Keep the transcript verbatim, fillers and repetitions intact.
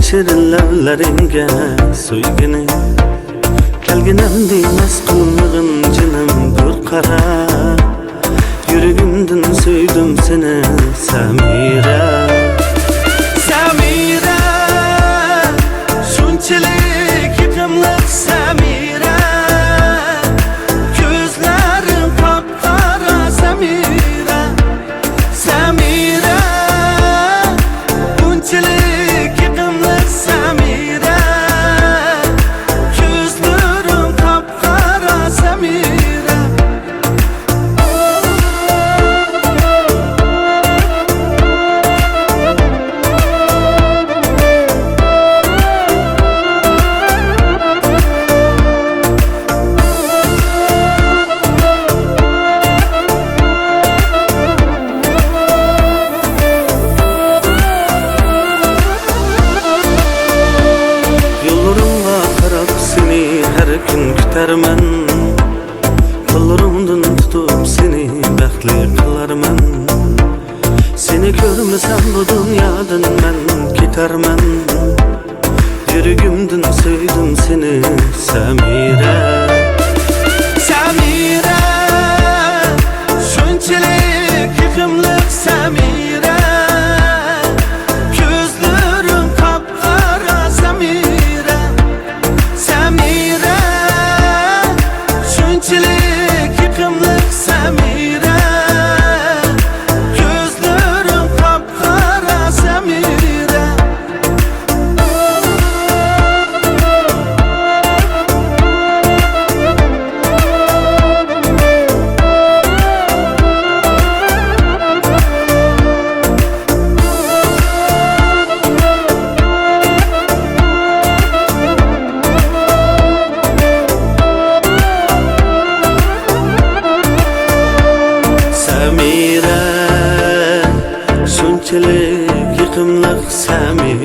شېرىن لەۋلىرىڭگە سۆيگىنى، كەلگىن ئەمدى مەست قىلمىغىن جېنىم بىر قارا. يۈرىكىمدىن سۆيدۈم سېنى سەمىرە. سەمىرە، شۇنچىلىك يېقىملىق سەمىرە. كۆزلىرىڭ قاپقارا سەمىرە. سەمىرە، بۇنچىلىك يېقىملىق سەمىرە. كۆزلىرىڭ قاپقارا سەمىرە. يوللىرىڭغا قاراپ سېنى ھەر كۈن كۈتەرمەن. قوللىرىڭدىن تۇتۇپ سېنى بەختلىك قىلارمەن. سېنى كۆرمىسەم بۇ دۇنيادىن مەن كېتەرمەن. يۈرىكىمدىن سۆيدۈم سېنى سەمىرە. سەمىرە، شۇنچىلىك يېقىملىق سەمىرە. كۆزلىرىڭ قاپقارا سەمىرە. سەمىرە، شۇنچىلىك يېقىملىق سەمىرە. كۆزلىرىڭ قاپقارا سەمىرە. سەمىرە، شۇنچىلىك يېقىملىق سەمىرە.